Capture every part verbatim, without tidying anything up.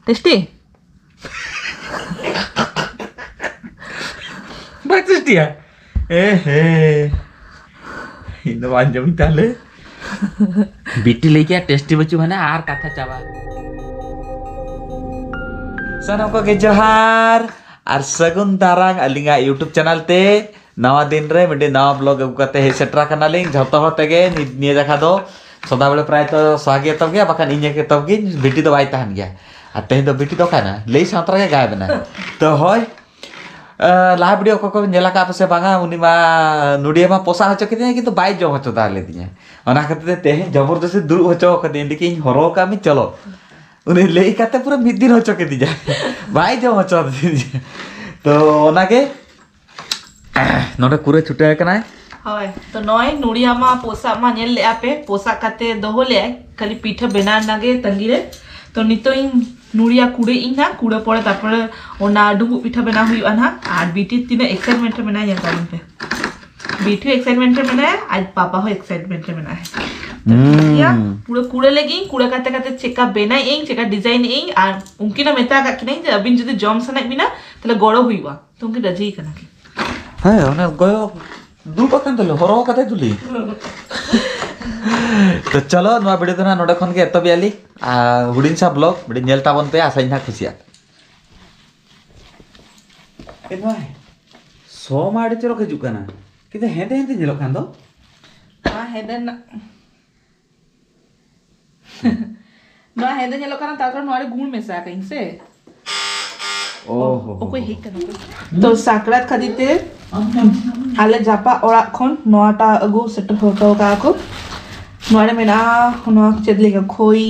Tasty? ᱵᱟᱭ ᱴᱮᱥᱴᱤᱭᱟ? ᱮ ᱦᱮ, ᱤᱧ ᱫᱚ ᱵᱟᱝ ᱡᱚᱢᱤᱧ ᱛᱟᱦᱞᱮ᱾ ᱵᱤᱴᱤ ᱞᱟᱹᱭ ᱠᱮᱫᱟ ᱴᱮᱥᱴᱤ ᱵᱟᱹᱪᱩᱜ, ᱢᱟᱱᱮ ᱟᱨ ᱠᱟᱛᱷᱟ ᱪᱟᱵᱟ᱾ ᱥᱟᱱᱟᱢ ᱠᱚᱜᱮ ᱡᱚᱦᱟᱨ ᱟᱨ ᱥᱟᱹᱜᱩᱱ ᱫᱟᱨᱟᱢ ᱟᱹᱞᱤᱧᱟᱜ YouTube ᱪᱮᱱᱮᱞ ᱛᱮ᱾ ᱱᱟᱣᱟ ᱫᱤᱱ ᱨᱮ ᱢᱤᱫᱴᱮᱱ ᱱᱟᱣᱟ ᱵᱞᱚᱜ ᱟᱹᱜᱩ ᱠᱟᱛᱮ ᱦᱮᱡ ᱥᱮᱴᱮᱨ ᱟᱠᱟᱱᱟᱞᱤᱧ᱾ ᱡᱷᱚᱛᱚ ᱦᱚᱲ ᱛᱮᱜᱮ ᱱᱤ-, ᱱᱤᱭᱟᱹ ᱡᱟᱠᱷᱟ ᱫᱚ ᱥᱚᱫᱟ ᱵᱮᱲᱟ ᱯᱨᱟᱭ ᱛᱚ ᱥᱟᱦᱟ ᱜᱮ ᱮᱛᱚᱵ ᱜᱮᱭᱟ, ᱵᱟᱠᱷᱟᱱ ᱤᱧ ᱜᱮ ᱮᱛᱚᱵ ᱜᱤᱧ, ᱵᱤᱴᱤ ᱫᱚ ᱵᱟᱭ ᱛᱟᱦᱮᱱ ᱜᱮᱭᱟ᱾ ᱟᱨ ᱛᱮᱦᱮᱧ ᱫᱚ ᱵᱤᱴᱤ ᱫᱚ ᱚᱠᱟᱭᱮᱱᱟ? ᱞᱟᱹᱭ ᱥᱟᱶᱛᱟ ᱨᱮᱜᱮ ᱜᱟᱭᱮᱵ ᱮᱱᱟ᱾ ᱛᱚ ᱦᱳᱭ, ᱟᱸ, ᱞᱟᱦᱟ ᱵᱷᱤᱰᱤᱭᱳ ᱚᱠᱚᱭ ᱠᱚ ᱧᱮᱞ ᱟᱠᱟᱫ ᱯᱮ ᱥᱮ ᱵᱟᱝᱟ, ᱩᱱᱤ ᱢᱟ ᱱᱩᱰᱤᱭᱟᱹ ᱢᱟ ᱯᱚᱥᱟᱜ ᱦᱚᱪᱚ ᱠᱮᱫᱮᱭᱟ, ᱠᱤᱱᱛᱩ ᱵᱟᱭ ᱡᱚᱢ ᱦᱚᱪᱚ ᱫᱟᱲᱮ ᱞᱤᱫᱤᱧᱟ᱾ ᱚᱱᱟ ᱠᱷᱟᱹᱛᱤᱨ ᱛᱮ ᱛᱮᱦᱮᱧ ᱡᱚᱵᱚᱨᱫᱚᱥᱛᱤ ᱫᱩᱲᱩᱵ ᱦᱚᱪᱚ ᱠᱟᱹᱫᱤᱧᱟ, ᱮᱸᱰᱮᱠᱤ ᱤᱧ ᱦᱚᱨᱦᱚ ᱠᱟᱜ ᱢᱮ, ᱪᱚᱞᱚ᱾ ᱩᱱᱤ ᱞᱟᱹᱭ ᱠᱟᱛᱮ ᱯᱩᱨᱟᱹ ᱢᱤᱫ ᱫᱤᱱ ᱦᱚᱪᱚ ᱠᱮᱫᱤᱧᱟ᱾ ᱵᱟᱭ ᱡᱚᱢ ᱦᱚᱪᱚ ᱫᱤᱧᱟ᱾ ᱛᱚ ᱚᱱᱟᱜᱮ ᱱᱚᱰᱮ ᱠᱩᱲᱟᱹ ᱪᱷᱩᱴᱟᱹᱣ ᱟᱠᱟᱱᱟᱭ᱾ ᱦᱳᱭ, ᱛᱚ ᱱᱚᱜᱼᱚᱭ ᱱᱩᱲᱤᱭᱟ ᱢᱟ ᱯᱚᱥᱟᱜ ᱢᱟ ᱧᱮᱞ ᱞᱮᱜᱼᱟ ᱯᱮ, ᱯᱚᱥᱟᱜ ᱠᱟᱛᱮ ᱫᱚᱦᱚ ᱞᱮᱜᱼᱟᱭ, ᱠᱷᱟᱹᱞᱤ ᱯᱤᱴᱷᱟᱹ ᱵᱮᱱᱟᱣ ᱨᱮᱱᱟᱜ ᱜᱮ ᱛᱟᱺᱜᱤ ᱨᱮ᱾ ᱛᱚ ᱱᱤᱛᱚᱜ ᱤᱧ ᱱᱩᱲᱤᱭᱟ ᱠᱩᱲᱟᱹ ᱤᱧ ᱱᱟᱜ, ᱠᱩᱲᱟᱹ ᱯᱚᱨᱮ ᱛᱟᱨᱯᱚᱨᱮ ᱚᱱᱟ ᱰᱩᱸᱵᱩᱜ ᱯᱤᱴᱷᱟᱹ ᱵᱮᱱᱟᱣ ᱦᱩᱭᱩᱜᱼᱟ ᱱᱟᱜ᱾ ᱟᱨ ᱵᱤᱴᱤ ᱛᱤᱱᱟᱹᱜ ᱮᱠᱥᱟᱭᱤᱴᱢᱮᱱᱴ ᱨᱮ ᱢᱮᱱᱟᱭᱟ ᱧᱮᱞ ᱛᱟᱵᱚᱱ ᱯᱮ᱾ ᱵᱤᱴᱤ ᱦᱚᱸ ᱮᱠᱥᱟᱭᱤᱴᱢᱮᱱᱴ ᱨᱮ ᱢᱮᱱᱟᱭᱟ, ᱟᱡ ᱵᱟᱵᱟ ᱦᱚᱸ ᱮᱠᱥᱟᱭᱤᱴᱢᱮᱱᱴ ᱨᱮ ᱢᱮᱱᱟᱭᱟ᱾ ᱛᱚ ᱴᱷᱤᱠ ᱜᱮᱭᱟ, ᱦᱩᱸ᱾ ᱯᱩᱨᱟᱹ ᱠᱩᱲᱟᱹ ᱞᱮᱜᱤᱧ, ᱠᱩᱲᱟᱹ ᱠᱟᱛᱮ ᱠᱟᱛᱮ ᱪᱮᱫᱠᱟ ᱵᱮᱱᱟᱣ ᱟᱹᱧ, ᱪᱮᱫᱠᱟ ᱰᱤᱡᱟᱭᱤᱱ ᱟᱹᱧ, ᱟᱨ ᱩᱱᱠᱤᱱ ᱦᱚᱸ ᱢᱮᱛᱟ ᱟᱠᱟᱫ ᱠᱤᱱᱟᱹᱧ ᱡᱮ ᱟᱹᱵᱤᱱ ᱡᱩᱫᱤ ᱡᱚᱢ ᱥᱟᱱᱟᱭᱮᱫ ᱵᱤᱱᱟ ᱛᱟᱦᱞᱮ ᱜᱚᱲᱚ ᱦᱩᱭᱩᱜᱼᱟ᱾ ᱛᱚ ᱩᱱᱠᱤᱱ ᱨᱟᱹᱡᱤ ᱠᱟᱱᱟ ᱠᱤᱱ᱾ ᱦᱮᱸ, ᱚᱱᱮ ᱜᱚᱭᱚ ᱫᱩᱲᱩᱵ ᱟᱠᱟᱱ ᱫᱚᱞᱮ, ᱦᱚᱨᱚ ᱠᱟᱫᱟᱭ ᱫᱩᱞᱤ᱾ ᱛᱚ ᱪᱚᱞᱚ, ᱱᱚᱣᱟ ᱵᱷᱤᱰᱤᱭᱳ ᱫᱚ ᱱᱟᱜ ᱱᱚᱰᱮ ᱠᱷᱚᱱ ᱜᱮ ᱮᱛᱚᱦᱚᱵ ᱮᱜᱼᱟ ᱞᱤᱧ᱾ ᱟᱨ ᱦᱩᱰᱤᱧ ᱥᱟ ᱵᱞᱚᱜ ᱢᱤᱫᱴᱤᱡ ᱧᱮᱞ ᱛᱟᱵᱚᱱ ᱯᱮ, ᱟᱥᱟᱧ ᱱᱟᱜ ᱠᱩᱥᱤᱭᱟᱜ᱾ ᱮ ᱢᱟᱭ, ᱥᱚ ᱢᱟ ᱟᱹᱰᱤ ᱪᱚᱨᱚᱠ ᱦᱤᱡᱩᱜ ᱠᱟᱱᱟ, ᱠᱤᱱᱛᱩ ᱦᱮᱸᱫᱮ ᱦᱮᱸᱫᱮ ᱧᱮᱞᱚᱜ ᱠᱟᱱ ᱫᱚ᱾ ᱱᱚᱣᱟ ᱦᱮᱸᱫᱮ ᱨᱮᱱᱟᱜ ᱱᱚᱣᱟ ᱦᱮᱸᱫᱮ ᱧᱮᱞᱚᱜ ᱠᱟᱱᱟ, ᱛᱟᱨᱯᱚᱨᱮ ᱱᱚᱣᱟ ᱨᱮ ᱜᱩᱲ ᱢᱮᱥᱟ ᱟᱠᱟᱫᱟᱹᱧ ᱥᱮ᱾ ᱚ ᱦᱚ ᱦᱚ ᱚᱠᱚᱭ ᱦᱚ᱾ ᱦᱮᱡ ᱠᱟᱱᱟ ᱠᱚ? ᱛᱚ ᱥᱟᱠᱨᱟᱛ ᱠᱷᱟᱹᱛᱤᱨ ᱛᱮ ᱟᱞᱮ ᱡᱟᱯᱟᱜ ᱚᱲᱟᱜ ᱠᱷᱚᱱ ᱱᱚᱣᱟᱴᱟᱜ ᱟᱹᱜᱩ ᱥᱮᱴᱮᱨ ᱦᱚᱴᱚ ᱠᱟᱜᱼᱟ ᱠᱚ᱾ ᱱᱚᱣᱟ ᱨᱮ ᱢᱮᱱᱟᱜᱼᱟ ᱱᱚᱣᱟ ᱪᱮᱫ ᱞᱟᱹᱭᱟ ᱠᱷᱳᱭ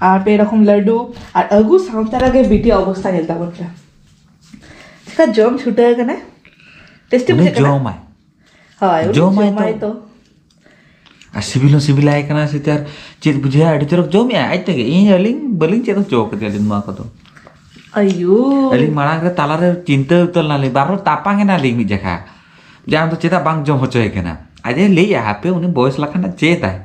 ᱟᱨ ᱯᱮ ᱨᱚᱠᱚᱢ ᱞᱟᱹᱰᱩ ᱟᱨ ᱟᱹᱜᱩ ᱥᱟᱶᱛᱟ ᱨᱮᱜᱮ ᱵᱤᱴᱤ ᱚᱵᱚᱥᱛᱟ ᱧᱮᱞ ᱛᱟᱵᱚᱱ ᱯᱮ᱾ ᱪᱮᱠᱟ ᱡᱚᱢ ᱪᱷᱩᱴᱟᱹᱣ ᱠᱟᱱᱟᱭ᱾ ᱴᱮᱥᱴᱤ ᱩᱱᱤ ᱵᱩᱡᱷᱟᱹᱜ ᱠᱟᱱᱟ? ᱡᱚᱢᱟᱭ᱾ ᱦᱳᱭ, ᱩᱱᱤ ᱡᱚᱢᱟᱭ ᱡᱚᱢᱟᱭ ᱛᱚ᱾ ᱛᱚ᱾ ᱟᱨ ᱥᱤᱵᱤᱞ ᱦᱚᱸ ᱥᱤᱵᱤᱞᱟᱭ ᱠᱟᱱᱟ ᱥᱮ ᱪᱮᱫ, ᱪᱮᱫ ᱵᱩᱡᱷᱟᱹᱜᱼᱟ, ᱟᱹᱰᱤ ᱪᱚᱨᱚᱠ ᱡᱚᱢᱮᱜᱼᱟᱭ ᱟᱡ ᱛᱮᱜᱮ᱾ ᱤᱧ ᱟᱹᱞᱤᱧ ᱵᱟᱹᱞᱤᱧ ᱪᱮᱫ ᱦᱚᱪᱚ ᱠᱟᱫᱮᱭᱟ ᱟᱹᱞᱤᱧ ᱱᱚᱣᱟ ᱠᱚᱫᱚ᱾ ᱟᱭᱳ᱾ ᱟᱹᱞᱤᱧ ᱢᱟᱲᱟᱝ ᱨᱮ ᱛᱟᱞᱟᱨᱮ ᱪᱤᱱᱛᱟᱹ ᱩᱛᱟᱹᱨ ᱞᱮᱱᱟᱞᱤᱧ, ᱵᱟᱨ ᱦᱚᱲ ᱛᱟᱯᱟᱝ ᱮᱱᱟᱞᱤᱧ ᱢᱤᱫ ᱡᱟᱠᱷᱟ, ᱡᱮ ᱟᱢ ᱫᱚ ᱪᱮᱫᱟᱜ ᱵᱟᱝ ᱡᱚᱢ ᱦᱚᱪᱚᱭᱮ ᱠᱟᱱᱟ? ᱟᱡ ᱮ ᱞᱟᱹᱭᱮᱜᱼᱟ, ᱦᱟᱯᱮ ᱩᱱᱤ ᱵᱚᱭᱮᱥ ᱞᱮᱠᱷᱟᱱ ᱪᱮᱫᱟᱭ᱾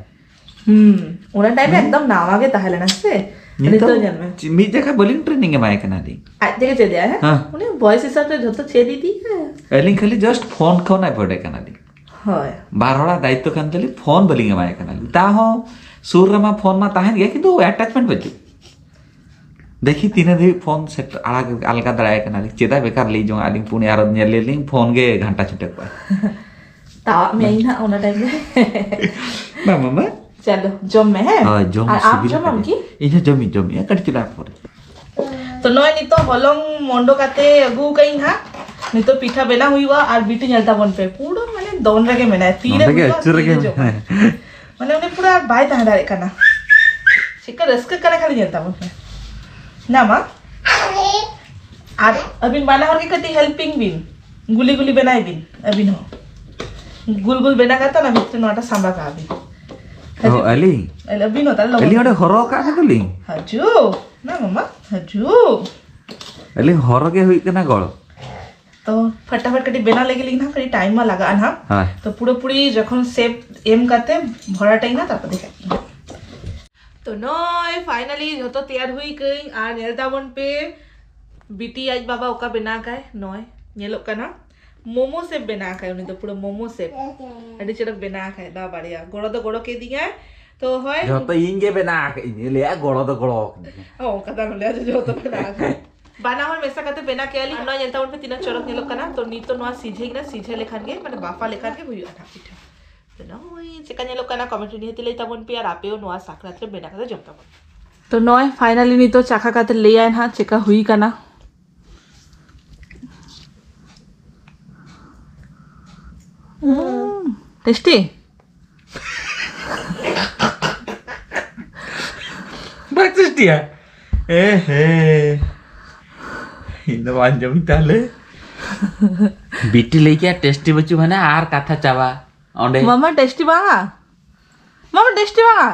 ᱦᱩᱸ, ᱚᱱᱟ ᱴᱟᱭᱤᱢ ᱨᱮ ᱦᱩᱸ᱾ ᱮᱠᱫᱚᱢ ᱱᱟᱣᱟ ᱜᱮ ᱛᱟᱦᱮᱸ ᱞᱮᱱᱟ ᱥᱮ? ᱱᱤᱛᱚᱜ ᱧᱮᱞ ᱢᱮ᱾ ᱪᱮ-, ᱢᱤᱫ ᱡᱟᱭᱜᱟ ᱵᱟᱹᱞᱤᱧ training ᱮᱢᱟᱭ ᱠᱟᱱᱟᱞᱤᱧ᱾ ᱟᱡ ᱛᱮᱜᱮ ᱪᱮᱫ ᱮᱜᱼᱟᱭ, ᱦᱮᱸ? ᱦᱮᱸ᱾ ᱩᱱᱤ ᱵᱚᱭᱮᱥ ᱦᱤᱥᱟᱹᱵ ᱛᱮ ᱡᱷᱚᱛᱚ ᱪᱮᱫ ᱤᱫᱤᱭᱮᱜᱼᱟᱭ᱾ ᱟᱹᱞᱤᱧ ᱠᱷᱟᱹᱞᱤ just ᱯᱷᱳᱱ ᱠᱷᱚᱱ avoid ᱮ ᱠᱟᱱᱟᱞᱤᱧ᱾ ᱦᱳᱭ᱾ ᱵᱟᱨ ᱦᱚᱲᱟᱜ ᱫᱟᱭᱤᱛᱛᱚ ᱠᱟᱱ ᱛᱟᱹᱞᱤᱧ, ᱯᱷᱳᱱ ᱵᱟᱹᱞᱤᱧ ᱮᱢᱟᱭ ᱠᱟᱱᱟᱞᱤᱧ᱾ ᱛᱟᱦᱚᱸ ᱥᱩᱨ ᱨᱮᱢᱟ ᱯᱷᱳᱱ ᱢᱟ ᱛᱟᱦᱮᱱ ᱜᱮᱭᱟ, ᱠᱤᱱᱛᱩ attachment ᱵᱟᱹᱪᱩᱜ᱾ ᱫᱮᱠᱷᱤ ᱛᱤᱱᱟᱹᱜ ᱫᱷᱟᱹᱵᱤᱡ ᱯᱷᱳᱱ ᱥᱮᱴ ᱟᱲᱟᱜ ᱟᱞᱜᱟ ᱫᱟᱲᱮᱭᱟᱭ ᱠᱟᱱᱟᱞᱤᱧ᱾ ᱪᱮᱫᱟᱜ ᱵᱮᱠᱟᱨ ᱞᱟᱹᱭ ᱡᱚᱝ ᱟᱹᱞᱤᱧ, ᱯᱩᱱᱤ ᱟᱨᱚ ᱧᱮᱞ ᱞᱮᱞᱤᱧ, ᱯᱷᱳᱱ ᱜᱮ ᱜᱷᱟᱱᱴᱟ ᱪᱷᱩᱴᱟᱹᱣ ᱠᱚᱜᱼᱟ᱾ ᱛᱟᱣᱟᱜ ᱢᱮ ᱤᱧ ᱦᱟᱸᱜ ᱚᱱᱟ time ᱨᱮ᱾ ᱵᱟᱝ, ᱵᱟᱝ, ᱵᱟᱝ᱾ ᱪᱚᱞᱚ, ᱡᱚᱢ ᱢᱮ, ᱦᱮᱸ? ᱦᱳᱭ, ᱡᱚᱢ ᱟᱨ ᱟᱢ ᱥᱤᱵᱤᱞ ᱡᱚᱢᱟᱢ ᱠᱟᱛᱮ᱾ ᱠᱤ? ᱤᱧ ᱦᱚᱸ ᱡᱚᱢᱤᱧ, ᱡᱚᱢᱤᱧ, ᱠᱟᱹᱴᱤᱡ ᱪᱩᱞᱩᱝ ᱯᱚᱨᱮ᱾ ᱛᱚ, ᱱᱚᱜᱼᱚᱭ ᱱᱤᱛᱚᱜ ᱦᱚᱞᱚᱝ ᱢᱚᱱᱰᱚ ᱠᱟᱛᱮ ᱟᱹᱜᱩ ᱠᱟᱜ ᱤᱧ ᱦᱟᱸᱜ᱾ ᱱᱤᱛᱚᱜ ᱯᱤᱴᱷᱟᱹ ᱵᱮᱱᱟᱣ ᱦᱩᱭᱩᱜᱼᱟ ᱟᱨ ᱵᱤᱴᱤ ᱧᱮᱞ ᱛᱟᱵᱚᱱ ᱯᱮ, ᱯᱩᱨᱟᱹ ᱢᱟᱱᱮ ᱫᱚᱱ ᱨᱮᱜᱮ ᱢᱮᱱᱟᱭᱟ, ᱛᱤᱨᱮ ᱱᱚᱸᱰᱮ ᱜᱮ ᱦᱩᱭᱩᱜᱼᱟ, ᱟᱹᱪᱩᱨ ᱨᱮᱜᱮ ᱛᱤᱨᱮ ᱡᱚᱢᱟᱭ᱾ ᱢᱮᱱᱟᱭᱟ᱾ ᱢᱟᱱᱮ ᱩᱱᱤ ᱯᱩᱨᱟᱹ ᱵᱟᱭ ᱛᱟᱦᱮᱸ ᱫᱟᱲᱮᱭᱟᱜ ᱠᱟᱱᱟ, ᱪᱮᱫᱠᱟ ᱨᱟᱹᱥᱠᱟᱹᱜ ᱠᱟᱱᱟ ᱠᱷᱟᱹᱞᱤ ᱧᱮᱞ ᱛᱟᱵᱚᱱ ᱯᱮ᱾ ᱱᱟ ᱢᱟ, ᱟᱨ ᱟᱹᱵᱤᱱ ᱵᱟᱱᱟ ᱦᱚᱲ ᱜᱮ ᱠᱟᱹᱴᱤᱡ helping ᱵᱤᱱ, ᱜᱩᱞᱤ ᱜᱩᱞᱤ ᱵᱮᱱᱟᱭ ᱵᱤᱱ ᱟᱹᱵᱤᱱ ᱦᱚᱸ᱾ ᱜᱩᱞ ᱜᱩᱞ ᱵᱮᱱᱟᱣ ᱠᱟᱛᱮ ᱚᱱᱟ ᱵᱷᱤᱛᱨᱤ ᱱᱚᱣᱟᱴᱟ ᱥᱟᱸᱵᱟ ᱠᱟᱜ ᱵᱤᱱ᱾ ᱚ, ᱟᱹᱞᱤᱧ? ᱟᱹᱞᱤᱧ ᱵᱤᱱ ᱦᱚᱸ ᱛᱟᱦᱞᱮ ᱞᱚᱜᱚᱱ ᱟᱹᱞᱤᱧ ᱚᱸᱰᱮ ᱦᱚᱨᱚ ᱠᱟᱜ ᱠᱟᱫᱟᱞᱤᱧ᱾ ᱦᱤᱡᱩᱜ ᱱᱟ ᱢᱟᱢᱟ, ᱦᱤᱡᱩᱜ᱾ ᱟᱹᱞᱤᱧ ᱦᱚᱨᱚ ᱜᱮ ᱦᱩᱭᱩᱜ ᱠᱟᱱᱟ ᱜᱚᱲ᱾ ᱛᱚ ᱯᱷᱟᱴᱟᱯᱷᱟᱴ ᱠᱟᱹᱴᱤᱡ ᱵᱮᱱᱟᱣ ᱞᱟᱹᱜᱤᱫ ᱞᱤᱧ ᱱᱟᱦᱟᱜ ᱠᱟᱹᱴᱤᱡ time ᱢᱟ ᱞᱟᱜᱟᱜᱼᱟ ᱱᱟᱦᱟᱜ᱾ ᱦᱳᱭ᱾ ᱛᱚ ᱯᱩᱨᱟᱹᱯᱩᱨᱤ ᱡᱚᱠᱷᱚᱱ shape ᱮᱢ ᱠᱟᱛᱮ ᱵᱷᱚᱨᱟᱴᱟᱹᱧ ᱱᱟ, ᱛᱟᱨᱯᱚᱨ ᱫᱮᱠᱷᱟᱜ ᱠᱟᱱᱟ᱾ ᱛᱚ ᱱᱚᱜᱼᱚᱭ finally ᱡᱷᱚᱛᱚ ᱛᱮᱭᱟᱨ ᱦᱩᱭ ᱠᱟᱹᱧ, ᱟᱨ ᱧᱮᱞ ᱛᱟᱵᱚᱱ ᱯᱮ ᱵᱤᱴᱤ ᱟᱡ ᱵᱟᱵᱟ ᱚᱠᱟ ᱵᱮᱱᱟᱣ ᱠᱟᱭ᱾ ᱱᱚᱜᱼᱚᱭ ᱧᱮᱞᱚᱜ ᱠᱟᱱᱟ ᱢᱳᱢᱳ shape ᱵᱮᱱᱟᱣ ᱠᱟᱭ, ᱩᱱᱤ ᱫᱚ ᱯᱩᱨᱟᱹ ᱢᱳᱢᱳ shape᱾ ᱟᱹᱰᱤ ᱪᱮᱦᱨᱟ ᱵᱮᱱᱟᱣ ᱠᱟᱭ ᱫᱟ ᱵᱟᱨᱭᱟ, ᱜᱚᱲᱚ ᱫᱚ ᱜᱚᱲᱚ ᱠᱮᱫᱤᱧᱟᱭ᱾ ᱛᱚ ᱦᱳᱭ᱾ ᱡᱷᱚᱛᱚ ᱤᱧ ᱜᱮ ᱵᱮᱱᱟᱣ ᱠᱟᱜ ᱤᱧ ᱞᱟᱹᱭᱟ, ᱜᱚᱲᱚ ᱫᱚ ᱜᱚᱲᱚ ᱠᱟᱹᱫᱤᱧᱟ᱾ ᱚ, ᱚᱱᱠᱟ ᱫᱚ ᱟᱞᱚᱢ ᱞᱟᱹᱭᱟ ᱡᱮ ᱡᱷᱚᱛᱚ ᱵᱮᱱᱟᱣ ᱠᱟᱭ᱾ ᱵᱟᱱᱟ ᱦᱚᱲ ᱢᱮᱥᱟ ᱠᱟᱛᱮ ᱵᱮᱱᱟᱣ ᱠᱮᱜᱼᱟ ᱞᱤᱧ᱾ ᱱᱚᱣᱟ ᱧᱮᱞ ᱛᱟᱵᱚᱱ ᱯᱮ ᱛᱤᱱᱟᱹᱜ ᱪᱚᱨᱚᱠ ᱧᱮᱞᱚᱜ ᱠᱟᱱᱟ᱾ ᱛᱚ ᱱᱤᱛ ᱫᱚ ᱱᱚᱣᱟ ᱥᱤᱡᱷᱟᱹᱭ ᱠᱟᱱᱟ, ᱥᱤᱡᱷᱟᱹ ᱞᱮᱠᱷᱟᱱ ᱜᱮ ᱢᱟᱱᱮ ᱵᱟᱯᱷᱟ ᱞᱮᱠᱷᱟᱱ ᱜᱮ ᱦᱩᱭᱩᱜᱼᱟ ᱱᱟᱦᱟᱜ ᱯᱤᱴᱷᱟᱹ᱾ ᱛᱚ ᱱᱚᱜᱼᱚᱭ ᱪᱮᱠᱟ ᱧᱮᱞᱚᱜ ᱠᱟᱱᱟ comment ᱨᱮ ᱱᱤᱦᱟᱹᱛ ᱞᱟᱹᱭ ᱛᱟᱵᱚᱱ ᱯᱮ, ᱟᱨ ᱟᱯᱮ ᱦᱚᱸ ᱱᱚᱣᱟ ᱥᱟᱠᱨᱟᱛ ᱨᱮ ᱵᱮᱱᱟᱣ ᱠᱟᱛᱮ ᱡᱚᱢ ᱛᱟᱵᱚᱱ᱾ ᱛᱚ ᱱᱚᱜᱼᱚᱭ finally ᱱᱤᱛᱚᱜ ᱪᱟᱠᱷᱟ ᱠᱟᱛᱮ ᱞᱟᱹᱭᱟᱭ ᱱᱟᱦᱟᱜ ᱪᱮᱠᱟ ᱦᱩᱭ ᱠᱟᱱᱟ᱾ ᱦᱩᱸ, tasty? ᱵᱟᱭ ᱴᱮᱥᱴᱤᱭᱟ? ᱮ ᱦᱮ, ᱤᱧ ᱫᱚ ᱵᱟᱝ ᱡᱚᱢᱤᱧ ᱛᱟᱦᱞᱮ᱾ ᱵᱤᱴᱤ ᱞᱟᱹᱭ ᱠᱮᱜᱼᱟ ᱴᱮᱥᱴᱤ ᱵᱟᱹᱪᱩᱜ, ᱢᱟᱱᱮ ᱟᱨ ᱠᱟᱛᱷᱟ ᱪᱟᱵᱟ ᱚᱸᱰᱮ᱾ ᱢᱟᱢᱟ ᱴᱮᱥᱴᱤ ᱵᱟᱝᱟ? ᱢᱟᱢᱟ ᱴᱮᱥᱴᱤ ᱵᱟᱝᱟ?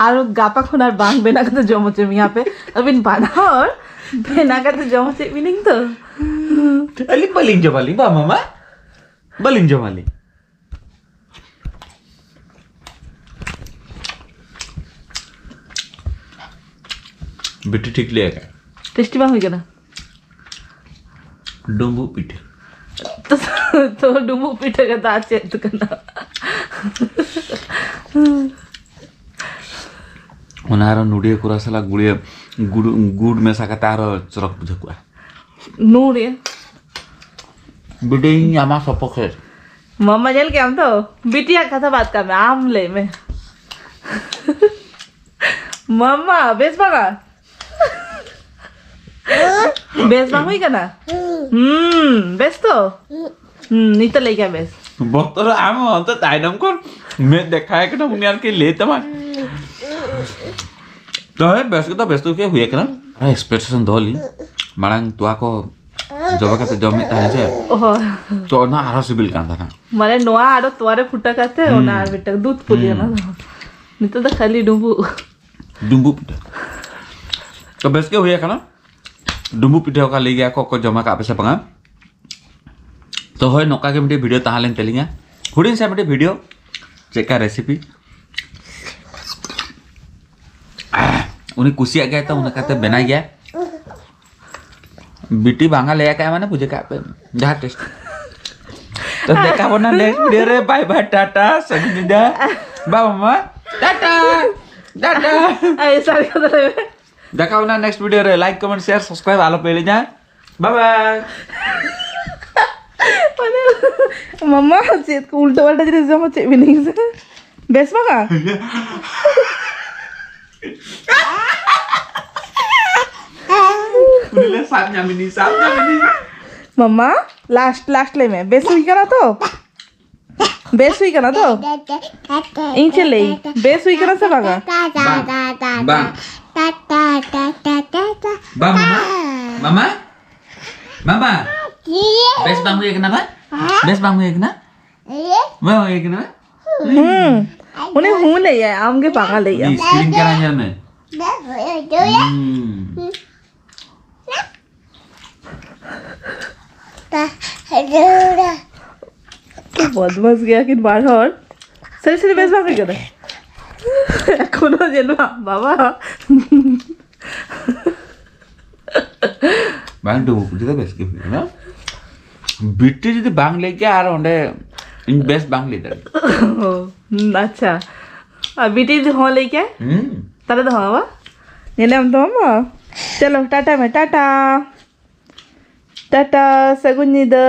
ᱟᱨ ᱜᱟᱯᱟ ᱠᱷᱚᱱ ᱟᱨ ᱵᱟᱝ ᱵᱮᱱᱟᱣ ᱠᱟᱛᱮ ᱡᱚᱢ ᱦᱚᱪᱚ ᱢᱮᱭᱟ ᱯᱮ᱾ ᱟᱹᱵᱤᱱ ᱵᱟᱱᱟ ᱦᱚᱲ ᱵᱮᱱᱟᱣ ᱠᱟᱛᱮ ᱡᱚᱢ ᱦᱚᱪᱚᱭᱮᱫ ᱵᱤᱱᱟᱹᱧ ᱛᱚ᱾ ᱟᱹᱞᱤᱧ ᱵᱟᱹᱞᱤᱧ ᱡᱚᱢᱟᱞᱤᱧ ᱵᱟ ᱢᱟᱢᱟ, ᱵᱟᱹᱞᱤᱧ ᱡᱚᱢᱟᱞᱤᱧ᱾ ᱵᱤᱴᱤ ᱴᱷᱤᱠ ᱞᱟᱹᱭ ᱟᱠᱟᱫ᱾ ᱴᱮᱥᱴᱤ ᱵᱟᱝ ᱦᱩᱭ ᱠᱟᱱᱟ᱾ ᱰᱩᱸᱵᱩᱜ ᱯᱤᱴᱷᱟᱹ᱾ ᱛᱚ, ᱛᱚ ᱰᱩᱸᱵᱩᱜ ᱯᱤᱴᱷᱟᱹ ᱜᱮ ᱫᱟᱜ ᱪᱮᱫ ᱠᱟᱱᱟ? ᱚᱱᱟ ᱟᱨᱚ ᱱᱚᱰᱤᱭᱟᱹ ᱠᱚᱨᱟ ᱥᱟᱞᱟᱜ ᱜᱩᱲᱤᱭᱟᱹ ᱜᱩᱲ, ᱜᱩᱲ ᱢᱮᱥᱟ ᱠᱟᱛᱮ ᱟᱨᱚ ᱪᱚᱨᱚᱠ ᱵᱩᱡᱷᱟᱹᱣ ᱠᱚᱜᱼᱟ᱾ ᱱᱚᱰᱤᱭᱟᱹ᱾ ᱵᱤᱰᱤᱧ ᱟᱢᱟ ᱥᱚᱯᱚᱠᱷᱮ᱾ ᱢᱟᱢᱟ ᱧᱮᱞ ᱠᱮᱜ ᱟᱢ ᱛᱚ? ᱵᱤᱴᱤᱭᱟᱜ ᱠᱟᱛᱷᱟ ᱵᱟᱫ ᱠᱟᱜ ᱢᱮ, ᱟᱢ ᱞᱟᱹᱭ ᱢᱮ᱾ ᱢᱟᱢᱟ, ᱵᱮᱥ ᱵᱟᱝᱟ? ᱵᱮᱥ ᱵᱟᱝ ᱦᱩᱭ ᱠᱟᱱᱟ? ᱦᱩᱸ, ᱵᱮᱥ ᱛᱚ? ᱦᱩᱸ, ᱱᱤᱛᱚᱜ ᱞᱟᱹᱭ ᱠᱮᱜᱼᱟ ᱵᱮᱥ᱾ ᱵᱚᱛᱚᱨ ᱟᱢ ᱚᱱᱛᱮ ᱛᱟᱭᱱᱚᱢ ᱠᱷᱚᱱ ᱢᱮᱫ ᱫᱮᱠᱷᱟᱣ ᱠᱟᱱᱟ ᱩᱱᱤ ᱟᱨᱠᱤ ᱞᱟᱹᱭ ᱛᱟᱢᱟ᱾ ᱛᱚ ᱦᱮᱸ, ᱵᱮᱥ ᱜᱮᱛᱚ, ᱵᱮᱥ ᱛᱚ ᱦᱩᱭ ᱠᱟᱱᱟ᱾ ᱟᱨ expectation ᱫᱚᱦᱚ ᱞᱤᱧ ᱢᱟᱲᱟᱝ ᱛᱚᱣᱟ ᱠᱚ ᱡᱚᱵᱮ ᱠᱟᱛᱮ ᱡᱚᱢ ᱦᱩᱭᱩᱜ ᱛᱟᱦᱮᱸ ᱥᱮ᱾ ᱚ᱾ ᱛᱚ ᱚᱱᱟ ᱟᱨᱦᱚᱸ ᱥᱤᱵᱤᱞ ᱠᱟᱱ ᱛᱟᱦᱮᱸᱱᱟ᱾ ᱢᱟᱱᱮ ᱱᱚᱣᱟ ᱟᱨᱚ ᱛᱚᱣᱟ ᱨᱮ ᱯᱷᱩᱴᱟᱹ ᱠᱟᱛᱮ ᱦᱩᱸ᱾ ᱚᱱᱟ ᱟᱨ ᱢᱤᱫᱴᱟᱝ ᱫᱩᱫᱷ ᱯᱩᱞᱤ ᱦᱩᱸ᱾ ᱚᱱᱟ ᱫᱚ᱾ ᱱᱤᱛᱚᱜ ᱫᱚ ᱠᱷᱟᱹᱞᱤ ᱰᱩᱸᱵᱩᱜ᱾ ᱰᱩᱸᱵᱩᱜ ᱯᱤᱴᱷᱟᱹ᱾ ᱛᱚ ᱵᱮᱥ ᱜᱮ ᱦᱩᱭ ᱟᱠᱟᱱᱟ᱾ ᱰᱩᱸᱵᱩᱜ ᱯᱤᱴᱷᱟᱹ ᱚᱠᱟ ᱞᱟᱹᱭ ᱜᱮᱭᱟ ᱠᱚ, ᱚᱠᱚᱭ ᱡᱚᱢ ᱟᱠᱟᱫ ᱯᱮ ᱥᱮ ᱵᱟᱝᱟ? ᱛᱚ ᱦᱳᱭ, ᱱᱚᱝᱠᱟ ᱜᱮ ᱢᱤᱫᱴᱤᱡ video ᱛᱟᱦᱮᱸ ᱞᱮᱱ ᱛᱟᱹᱞᱤᱧᱟ᱾ ᱦᱩᱰᱤᱧ ᱥᱮ ᱢᱤᱫᱴᱤᱡ video, ᱪᱮᱫᱠᱟ recipe᱾ ᱩᱱᱤ ᱠᱩᱥᱤᱭᱟᱜ ᱜᱮᱭᱟᱭ ᱛᱚ, ᱚᱱᱟ ᱠᱟᱛᱮ ᱵᱮᱱᱟᱭ ᱜᱮᱭᱟᱭ᱾ ᱵᱤᱴᱤ ᱵᱟᱝᱟ ᱞᱟᱹᱭ ᱟᱠᱟᱫ ᱢᱟᱱᱮ ᱵᱩᱡᱷᱟᱹᱣ ᱠᱟᱜ ᱯᱮ ᱡᱟᱦᱟᱸ test᱾ ᱛᱚ ᱫᱮᱠᱷᱟ ᱵᱚᱱᱟ next video ᱨᱮ᱾ Bye bye, ᱴᱟᱴᱟ, ᱥᱟᱹᱜᱩᱱ ᱧᱤᱫᱟᱹ᱾ Bye ᱢᱟᱢᱟ, ᱴᱟᱴᱟ, ᱴᱟᱴᱟ᱾ ᱟᱭ, ᱥᱟᱹᱨᱤ ᱠᱟᱛᱷᱟ ᱞᱟᱹᱭ ᱢᱮ᱾ ᱫᱮᱠᱷᱟ ᱵᱚᱱᱟ next video ᱨᱮ᱾ Like, comment, share, subscribe ᱟᱞᱚ ᱯᱮ ᱦᱤᱲᱤᱧᱟ᱾ Bye bye᱾ ᱢᱟᱱᱮ, ᱢᱟᱢᱟ ᱪᱮᱫ ᱠᱚ ᱩᱞᱴᱟᱹ ᱯᱟᱞᱴᱟ ᱡᱤᱱᱤᱥ ᱡᱚᱢ ᱪᱮᱫ feelings? ᱵᱮᱥ ᱵᱟᱝᱟ? ᱩᱱᱤ ᱞᱮ ᱥᱟᱵ ᱧᱟᱢᱤᱱᱤ, ᱥᱟᱵ ᱧᱟᱢᱤᱱᱤ᱾ ᱢᱟᱢᱟ, last, last ᱞᱟᱹᱭ ᱢᱮ, ᱵᱮᱥ ᱦᱩᱭ ᱠᱟᱱᱟ ᱛᱚ? ᱵᱮᱥ ᱦᱩᱭ ᱠᱟᱱᱟ ᱛᱚ? ᱤᱧ ᱪᱮᱫ ᱞᱟᱹᱭ? ᱵᱮᱥ ᱦᱩᱭ ᱠᱟᱱᱟ ᱥᱮ ᱵᱟᱝᱟ? ᱵᱟᱝ, ᱵᱟᱝ᱾ ᱵᱟᱝ, ᱢᱟᱢᱟ? ᱢᱟᱢᱟ? ᱢᱟᱢᱟ? ᱵᱮᱥ ᱵᱟᱝ ᱦᱩᱭ ᱠᱟᱱᱟ ᱵᱟᱝ? ᱵᱮᱥ ᱵᱟᱝ ᱦᱩᱭ ᱠᱟᱱᱟ? ᱵᱟᱝ ᱦᱩᱭ ᱠᱟᱱᱟ? ᱦᱩᱸ᱾ ᱩᱱᱤ ᱦᱩᱸ ᱞᱟᱹᱭᱟᱭ, ᱟᱢ ᱜᱮ ᱵᱟᱝᱟ ᱞᱟᱹᱭᱟᱢ᱾ ᱩᱱᱤ screen ᱠᱟᱱᱟ, ᱧᱮᱞ ᱢᱮ᱾ ᱦᱩᱸ᱾ ᱵᱚᱫᱢᱟᱥ ᱜᱮᱭᱟ ᱠᱤᱱ ᱵᱟᱨ ᱦᱚᱲ᱾ ᱥᱟᱹᱨᱤ ᱥᱟᱹᱨᱤ ᱵᱮᱥ ᱵᱟᱝ ᱦᱩᱭ ᱠᱟᱱᱟ᱾ ᱮᱠᱷᱚᱱᱳ ᱧᱮᱞ ᱢᱟ, ᱵᱟᱵᱟ᱾ ᱵᱟᱝ ᱰᱩᱵᱩ ᱠᱩᱞᱤ ᱫᱚ ᱵᱮᱥ ᱜᱮ ᱦᱩᱭᱩᱜ ᱠᱟᱱᱟ᱾ ᱵᱤᱴᱤ ᱡᱩᱫᱤ ᱵᱟᱝ ᱞᱟᱹᱭ ᱠᱮᱭᱟ, ᱟᱨ ᱚᱸᱰᱮ ᱤᱧ ᱵᱮᱥ ᱵᱟᱝ ᱞᱟᱹᱭ ᱫᱟᱲᱮᱭᱟᱜᱼᱟ᱾ ᱚ, ᱟᱪᱪᱷᱟ᱾ ᱟᱨ ᱵᱤᱴᱤ ᱡᱩᱫᱤ ᱦᱚᱸ ᱞᱟᱹᱭ ᱠᱮᱭᱟ, ᱦᱩᱸ᱾ ᱛᱟᱦᱞᱮ ᱫᱚ ᱦᱚᱸ ᱵᱟ? ᱧᱮᱞᱮᱢ ᱫᱚ ᱦᱚᱸ ᱵᱟ? ᱪᱚᱞᱚ, ᱴᱟᱴᱟ ᱢᱮ, ᱴᱟᱴᱟ᱾ ᱴᱟᱴᱟ, ᱥᱟᱹᱜᱩᱱ ᱧᱤᱫᱟᱹ᱾